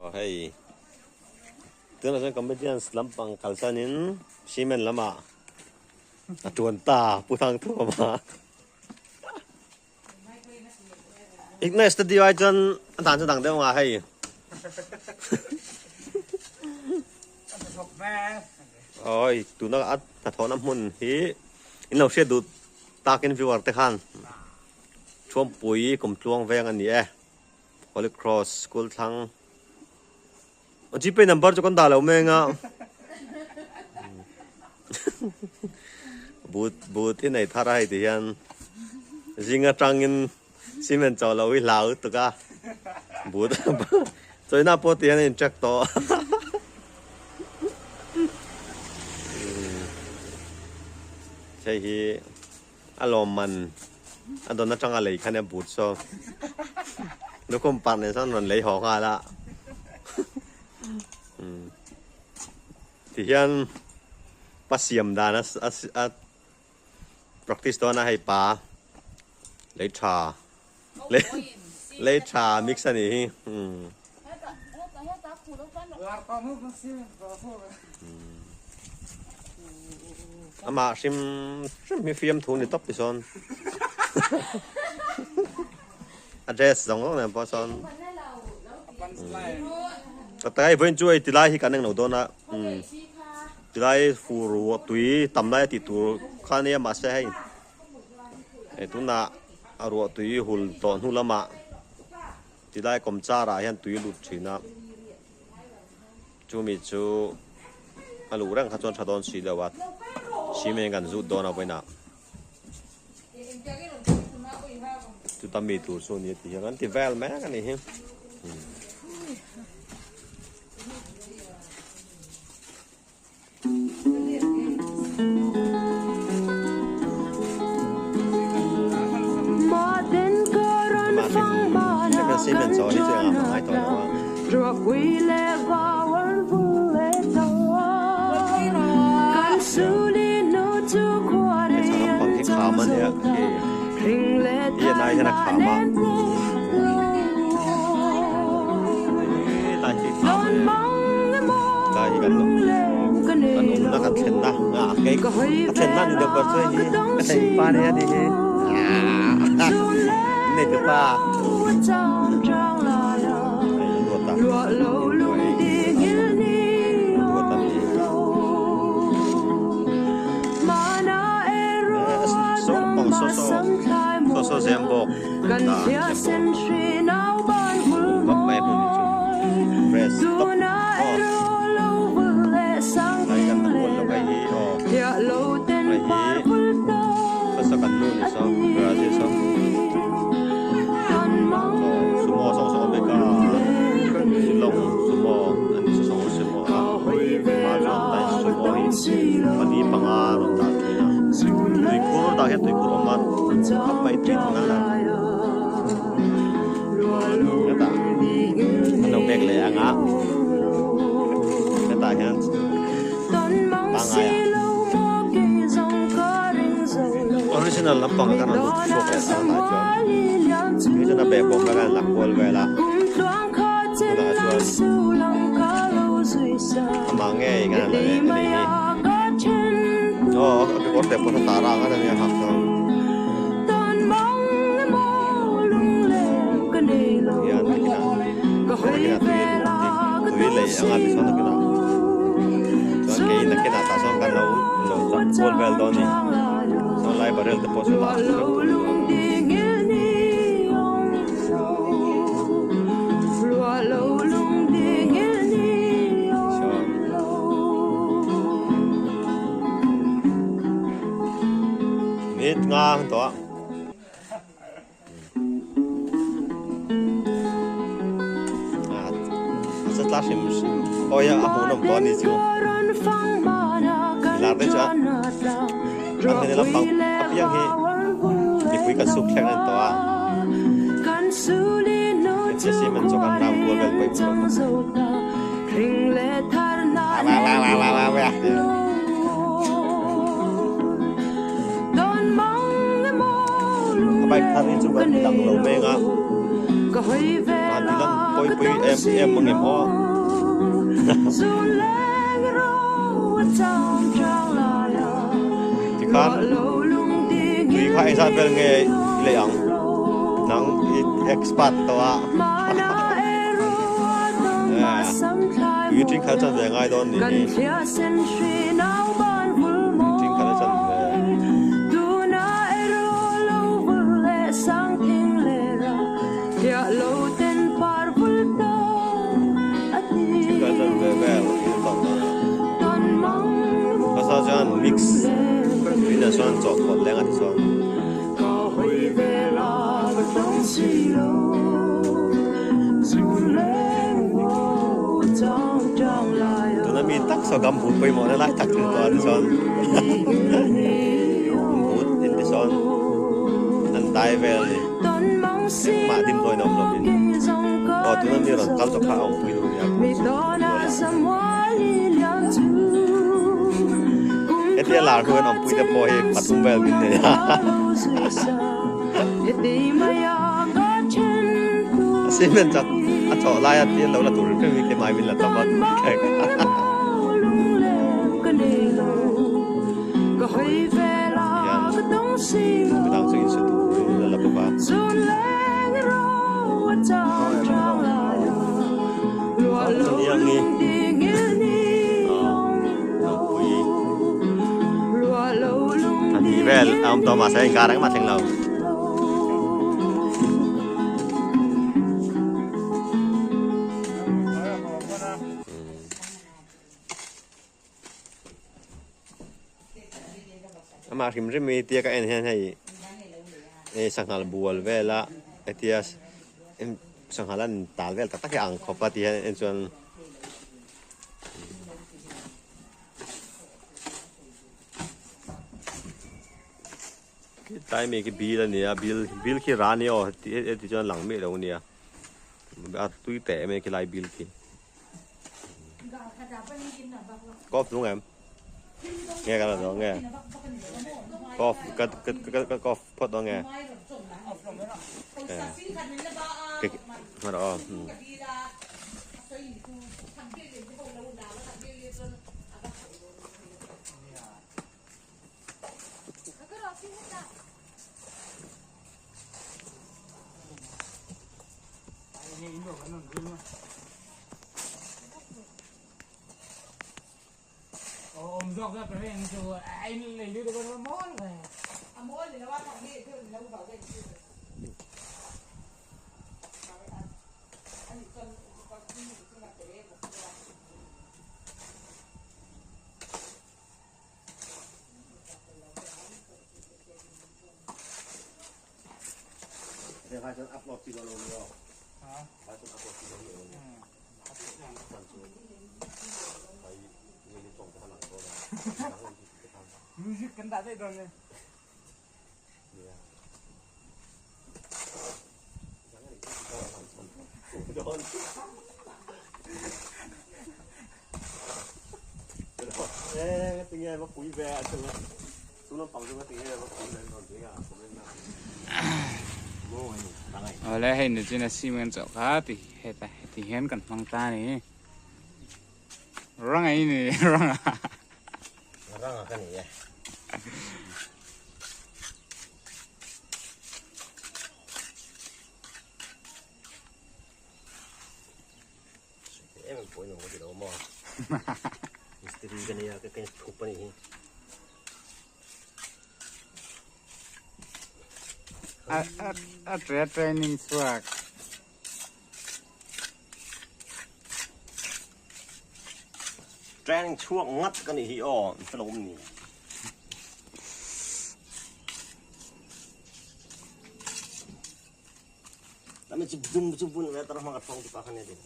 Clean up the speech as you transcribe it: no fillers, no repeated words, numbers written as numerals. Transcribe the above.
Aw hei tunah chuan comedians lampang kalsanin cement lamah a tuan ta Pu Thangthuama. Ignite studio ai chuan a dan chu dang deuh anga hei. Oi tuna a hnathawhna hmun hi in lo hriat duh takin viewer te khan Thuampui Kumtluang veng a ni e. Holy Cross School thlang Gpay number chu kan dah lo mai anga but but i nei thar a hei ti hian zing atangin cement chawh loh hi hlau tuk a but chawina pawh ti hian a in check tawh hei hi a lawm man a dawn atanga lei khan a but saw lukhum parh nen sawn rawn lei haw nghal a tihian pa siam dan a a practice dawn a hei pa lei tha lei tha mix a nih hi. Amah hrim hrim hi fiamthu ni tawp ti sawn a dress zawng zawng nen pawh sawn ka tai vawiin chu hei tilai hi kan englo dawn a tilai fur tui tam lai a tih tur kha ania mahse hei hei tunah a ruah tui hul tawh hnu lamah. Tilai kawmchar ah hian tui a lut thin a, chumi chu a luh reng kha chuan tha dawn si lo a, cement kan zut dawn a vawiinah chuta mi tur chu a ni a ti hian an ti vel mek a nih hi. Tlai hi kan kan awmna kan thlenna a kei ka thlenna ni deuh ber chu hei hi ka thlen pa nia ni hi nei te pa hei an ruat a ruat a ni saw pang saw saw saw saw zem bawk an ta zem bawk khawp mai hmun hi chu fresh tawp aw tlai kan la kual lo hei hi aw hei hi hmasa kan nu ni saw Brazil saw saw sumo saw saw awm ka Shillong sumo an ni saw saw sumo a hma chuan tlai sumo hi pali panga rawn dah thin a tuikhur tah hian tuikhur awm a khawp mai tui thung a. Hetah an lo pek leh ang a, hetah hian pangngai ah original lampang ah khan an lut chhuak leh ta hnai chuan tui chuan a behbawm lai khan an la kual vel a tunah chuan amah ngei khan an la leh a nih hi aw a kekawr te pawh a tah rang a nia hak chuan. Hian nakinah nakinah tui a luh ang tih tui lei anga ti sawn nakinah chuan kei nakinah tah sawn kan lo lo chak kual vel dawn a ni chuan lai barrel te pawh saw dah vek tur a ni dawn a. Nit nga ang tawh a. A sa tla hrim hrim awi a a hmuhnawm tawh a ni chu lar te chu a an hmel lampang apiang hi mipui kan suk thleng a ni tawh a hetiang cement chu kan ram kual vel pawh i hmu lo bawk. A bike thar hi chu kan dang lo meng a, han ti lang pawi pui em em ang em aw. Tikhan tui kha engzat vel nge i lei ang nang i expert tawh a tui ṭing khat a chan ve ngai dawn nih hi tui ṭing khat a chan ve. Ṭing khat a chan ve vel i tawk dawn a hmasa chuan mix tui nen chuan chawhpawlh leng a ti chuan. Tuna mi tak saw gumboot pawimawh na lai tak thil tawh a ti chuan gumboot in ti sawn an dai vel a ni engmah dim dawn a awm lovin aw tuna mi rawn kal tawh kha a awmpui duh nia hetia lar hnu hian awmpui te pawh hi pathum vel min nei a. A cement chak a chawh laia tir lo la tur hrim hi keimah min la tam a thleng hian midang chu insu turin a la bawk a. A hnih vel a awm tawh mahse inkar engmah thleng lo. Amah hrim hrim hi tia ka en hian hei eh sanghal bual vela hetia sanghal an tal vel tak tak hi a ang khawp a ti hian en chuan. Tlai mi khi bil a ni a bil bil khi ra a ni aw heti chuan a lang miah lo a nia a tui teh em em khilai bil khi. Cough nung em nge ka la dawn nge cough ka ka ka ka cough phawt dawn nge hmar aw. Music kan dah daih dawn ni. Awle hei ni chin a cement chauh kha ti heta heti hian kan hmang ta a ni ranga i ni ranga ranga ka ni e em em pawhin awm ka ti lo maw mistiri ka nia ka ken thup a nih hi a a a tre training chhuak training chhuak ngat ka nih hi aw ka lo awm ni. Lami chu dum chu bun ve tar hmang ka thawng ti pa khan e din.